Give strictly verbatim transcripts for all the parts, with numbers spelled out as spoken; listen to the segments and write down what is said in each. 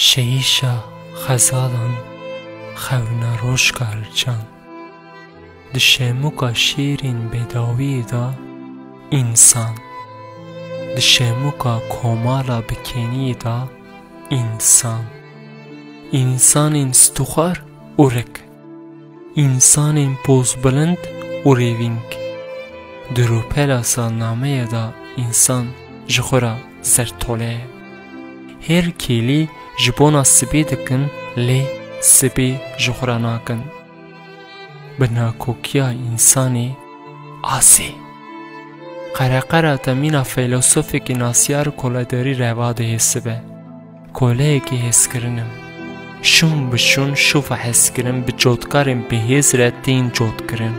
Şehîşa xezalan xewna rojka hilçan. Di şemûka şêrên bêdawiyê de însan. Di şemûka komala bi kêniyê de însan. Însanên stûxwar û rik. Însanên pozbilind û rêvîng. Di rûpelasa nameyê de însan ji xwe re zertole ye. Her kêlî ji bona sibê dikin, lê sibê ji xwe re nakin. Bi nakokiya însanê asê. Qereqera te mîna feylesofekî nasiyar koledarî reva dihêsibe. Koleyekî hêzkirin im. Şûn bi şûn şûfa hezkirin bi cotkarên bihêz re tên cotkirin.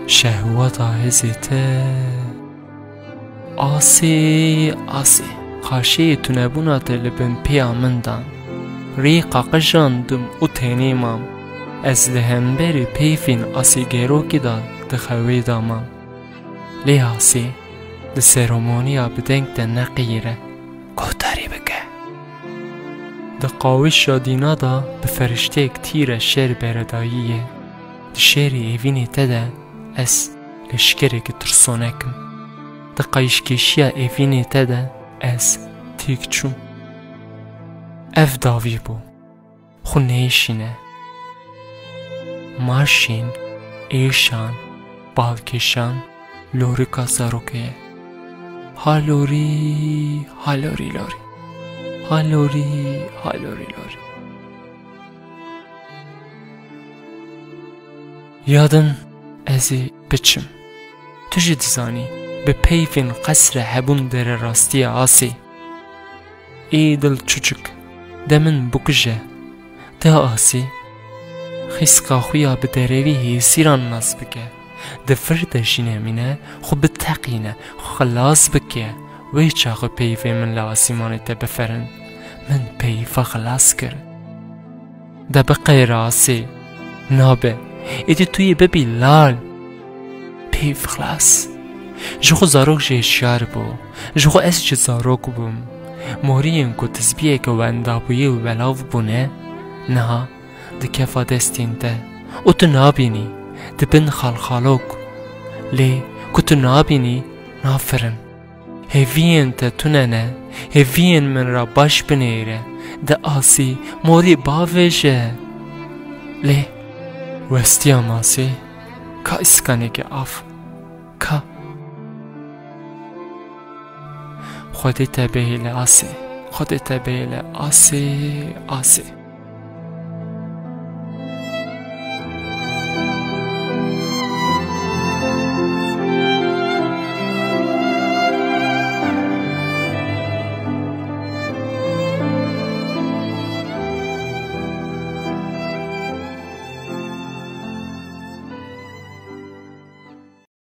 Şehweta hêzê te. Asê, asê. Xaşeyê tunebûna te li bin pêya min dan. Rê qaqijandim û tenê mam. Ez li hemberî peyvên asêgerokî de di xewê de mam. Lê asê di seremoniya bi deng de neqiyire, guhdarî bike. Di qawîşa dîna de bi ferişteyek tîre şer beredayî ye. Di şerê evînê te de ez leşkerekî tirsonek im. Di qayîşkêşiya evînê te de ez têk çûm. Ev dawî bû. Xwe nêşîne. Maşîn, êşan, balkêşan, lorika zarokê ye. Ha lorî, ha lorî lorî. Ha lorî, ha lorî lorî. Ya din ez ê biçim. Tu jî dizanî, bi peyvên qesre hebûn dererastiya asê. Ê dil çuçik, de min bikuje. De asî, xîska xwe ya bi derevî hêsîran nas bike. Di vir de jî nemîne, xwe biteqîne, xwe xilas bike. Wê çaxê peyvê min li asîmanê te biferin. Min peyva xilas kir. De biqeyre asê. Nabe. Êdî tu yê bibî lal. Peyv xilas. Ji xwe zarok jî hişyar bû. Ji xwe ez jî zarok bûm. Moriyên ku tizbiyeke wendabûyî û belav bûne, niha di kefa destên te û tu nabînî, di bin xalxalok. Lê ku tu nabînî, nafirin. Hêviyên te tune ne, hêviyên min re baş binêre, di asî morî bavêje. Lê westiya masê ka îskaneke av, ka. Xwedê te bihêle asê, Xwedê te bihêle asê, asê.